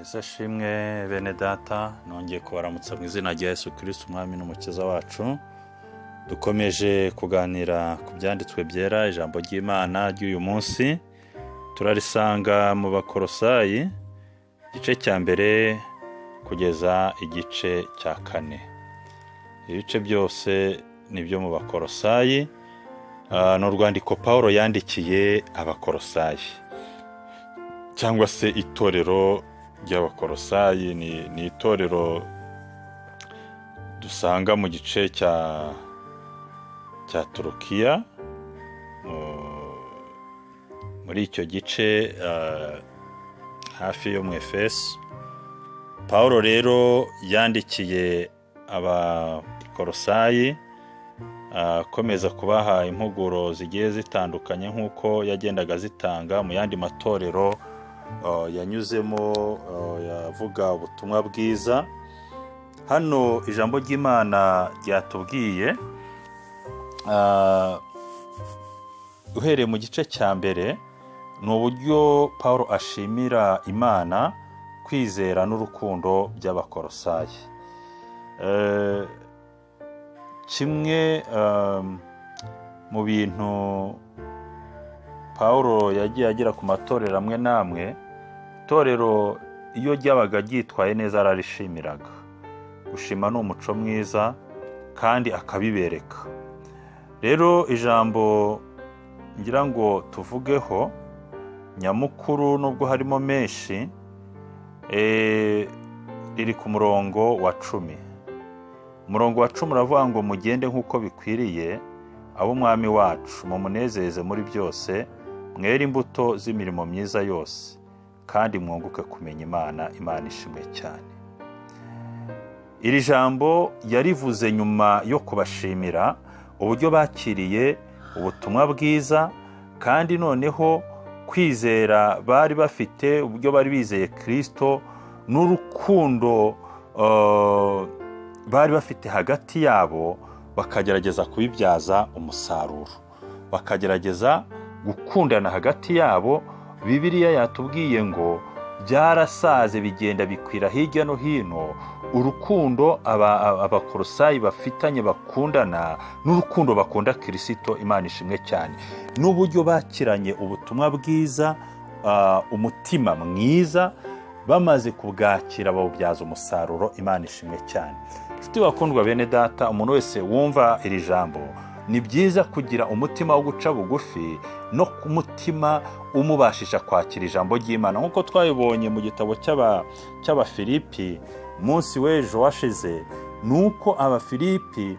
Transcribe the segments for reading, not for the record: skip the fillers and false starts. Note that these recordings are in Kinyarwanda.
Yesu ashimwe bene data, nongeye kubaramutsa mu izina rya Yesu Kristo umwami n'umukiza wacu. Dukomeje kuganira ku byanditswe byera, ijambo ry'Imana ry'uyu munsi turarisanga mu Bakorosayi igice cya mbere kugeza igice cya kane. Ibice byose ni ibyo mu Bakorosayi. Ni urwandiko Pawulo yandikiye Abakorosayi cyangwa se itorero ry'Abakorosayi. Ni itorero dusanga mu gice cya Turukiya. Muri icyo gice hafi yo mu Efeso. Pawulo rero yandikiye Abakorosayi akomeza kubaha impuguro zigiye zitandukanye nk'uko yagendaga azitanga mu yandi matorero yanyuzemo, yavuga ubutumwa bwiza. Hano ijambo ry'Imana ryatubwiye, uhereye mu gice cya mbere, ni uburyo Pawulo ashimira Imana kwizera n'urukundo by'Abakorosayi. Kimwe mu bintu Pawulo yagiye agera ku matorero amwe n'amwe, itorero iyo ryabaga ryitwaye neza ararishimiraga. Gushima ni umuco mwiza kandi akabibereka. Rero ijambo ngira ngo tuvugeho nyamukuru, nubwo harimo menshi, riri ku murongo wa 10. Umurongo wa 10 uravuga ngo: "Mugende nk'uko bikwiriye ab'umwami wacu, mumunezeze muri byose, mwere imbuto z'imirimo myiza yose, kandi mwunguke kumenya Imana." Imana ishimwe cyane. Iri jambo yarivuze nyuma yo kubashimira uburyo bakiriye ubutumwa bwiza, kandi noneho kwizera bari bafite, uburyo bari bizeye Kirisito n'urukundo bari bafite hagati yabo, bakagerageza kubibyaza umusaruro, bakagerageza gukundana hagati yabo. Bibiliya yatubwiye ngo byarasaze, bigenda bikwira hirya no hino, urukundo Abakorosayi bafitanye, bakundana, n'urukundo bakunda Kirisito. Imana ishimwe cyane. N'uburyo bakiranye ubutumwa bwiza umutima mwiza, bamaze kubwakira bawubyaza umusaruro. Imana ishimwe cyane. Inshuti bakundwa, bene data, umuntu wese wumva iri jambo, ni byiza kugira umutima wo guca bugufi no ku mutima umubashisha kwakira ijambo ry'Imana, nk'uko twabibonye mu gitabo cy'Abafilipi munsi w'ejo washize. Ni uko Abafilipi,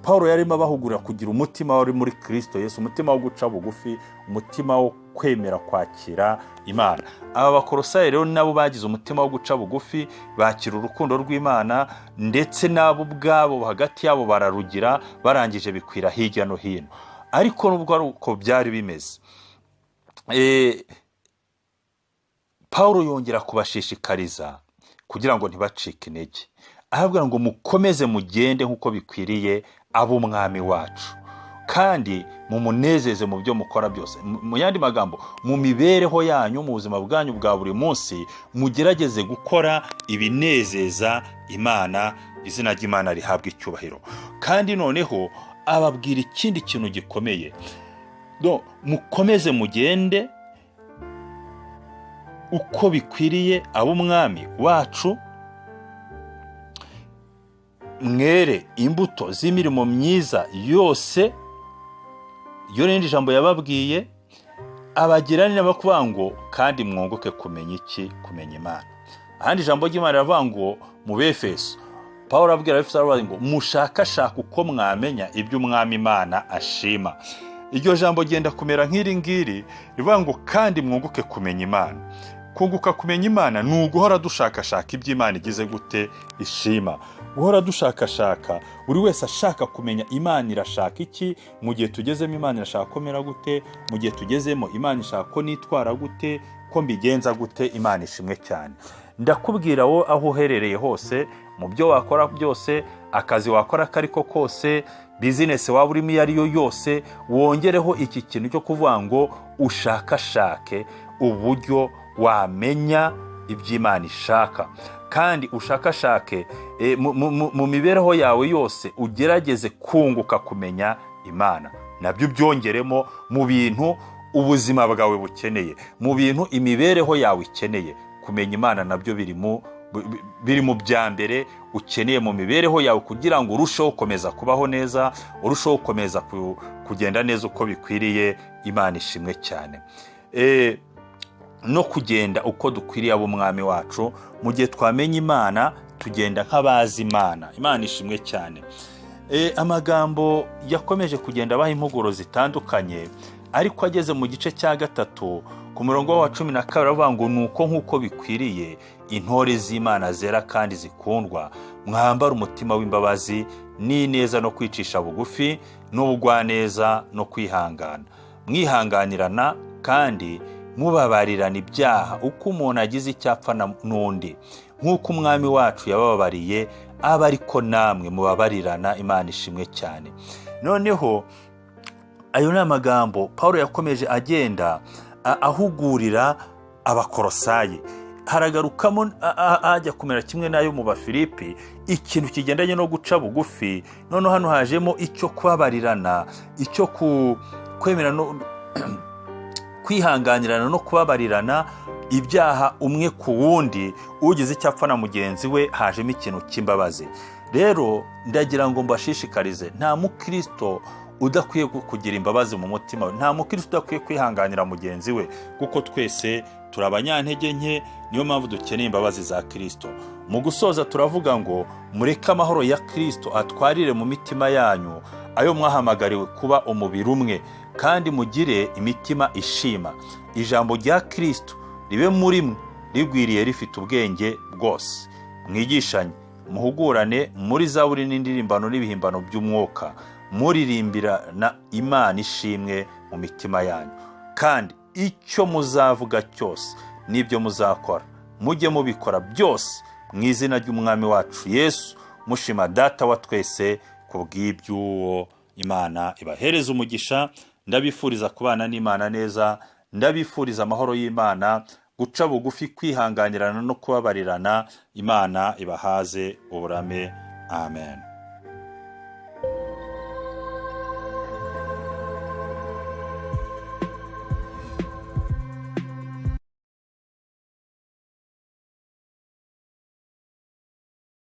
Paul yarimo abahugurira kugira umutima wari muri Kirisito Yesu, umutima wo guca bugufi, umutima wo kwemera kwakira Imana. Aba Bakorosayi rero nabo bagize umutima wo guca bugufi, bakira urukundo rw'Imana, ndetse nabo ubwabo hagati yabo bararugira, barangije bikwira hirya no hino. Ariko nubwo ari uko byari bimeze, Paul yongera kubashishikariza kugira ngo ntibacike intege, arababwira ngo: "Mukomeze mugende nk'uko bikwiriye ab'umwami wacu, kandi mumunezeze mu byo mukora byose." Mu yandi magambo, mu mibereho yanyu, mu buzima bwanyu bwa buri munsi, mugerageze gukora ibinezeza Imana. Izina ry'Imana rihabwa icyubahiro. Kandi noneho ababwira ikindi kintu gikomeye: "Mukomeze mugende uko bikwiriye ab'umwami wacu, mwere imbuto z'imirimo myiza yose." Iyo rindi jambo yababwiye, abagira inama kuvuga ngo: "Kandi mwunguke kumenya iki? Kumenya Imana." Ahandi ijambo ry'Imana riravuga ngo mu Befeso, Paul abwira Abefeso, aravuga ngo: "Mushakashaka uko mwamenya ibyo umwami Imana ashima." Iryo jambo ryenda kumera nk'iri ngiri rivuga ngo: "Kandi mwunguke kumenya Imana." Kunguka kumenya Imana ni uguhora dushakashaka ibyo Imana igize gute? Ishima. Guhora dushakashaka, buri wese ashaka kumenya Imana irashaka iki mu gihe tugezemo, Imana irashaka ko mera gute mu gihe tugezemo, Imana ishaka ko nitwara gute, ko mbigenza gute. Imana ishimwe cyane. Ndakubwira wowe aho uherereye hose, mu byo wakora byose, akazi wakora ako ari ko kose, bizinesi waba urimo iyo ari yo yose, wongereho iki kintu cyo kuvuga ngo ushakashake uburyo wamenya iby'Imana ishaka, kandi ushakashake mu mibereho yawe yose, ugerageze kunguka kumenya Imana, nabyo ubyongeremo mu bintu ubuzima bwawe bukeneye, mu bintu imibereho yawe ikeneye. Kumenya Imana nabyo biri mu bya mbere ukeneye mu mibereho yawe, kugira ngo urusheho gukomeza kubaho neza, urusheho gukomeza kugenda neza uko bikwiriye. Imana ishimwe cyane. No kugenda uko dukwiriye ab'umwami wacu, mu gihe twamenya Imana tugenda nk'abazi Imana. Imana ishimwe cyane. Amagambo yakomeje kugenda abaha impuguro zitandukanye, ariko ageze mu gice cya 3 ku murongo wa 12 aravuga ngo nuko nk'uko bikwiriye intore z'Imana zera kandi zikundwa, mwambara umutima w'imbabazi n'ineza no kwicisha bugufi n'ubugwaneza no kwihangana, mwihanganirana kandi mubabarirana ibyaha uko umuntu agize icyo apfa n'undi, nk'uko umwami wacu yabababariye aba ariko namwe mubabarirana. Imana ishimwe cyane. Noneho ayo ni amagambo Paul yakomeje agenda ahugurira Abakorosayi. Haragarukamo ajya kumera kimwe n'ayo mu Bafilipi, ikintu kigendanye no guca bugufi. Noneho hano hajemo icyo kubabarirana, icyo kwemera no kwihanganirana no kubabarirana ibyaha umwe ku wundi, ugize icyo apfa na mugenzi we, hajemo ikintu cy'imbabazi. Rero ndagira ngo mbashishikarize, nta mukristo udakwiye kugira imbabazi mu mutima we, nta mukristo udakwiye kwihanganira mugenzi we, kuko twese turi abanyantege nke, niyo mpamvu dukeneye imbabazi za Kristo. Mu gusoza turavuga ngo mureke amahoro ya Kristo atwarire mu mitima yanyu, ayo mwahamagariwe kuba umubiri umwe, kandi mugire imitima ishima. Ijambo rya Kristo ribe muri mwe rigwiriye rifite ubwenge bwose, mwigishanye, muhugurane muri zaburi n'indirimbano n'ibihimbano by'umwuka, muririmbirana Imana ishimwe mu mitima yanyu. Kandi icyo muzavuga cyose n'ibyo muzakora, mujye mubikora byose mu izina ry'umwami wacu Yesu, mushima Data wa twese ku bw'iby'uwo. Imana ibahereza umugisha. Ndabifuriza kubana n'Imana neza, ndabifuriza amahoro y'Imana, guca bugufi, kwihanganirana no kubabarirana. Imana ibahaze uburame. Amen.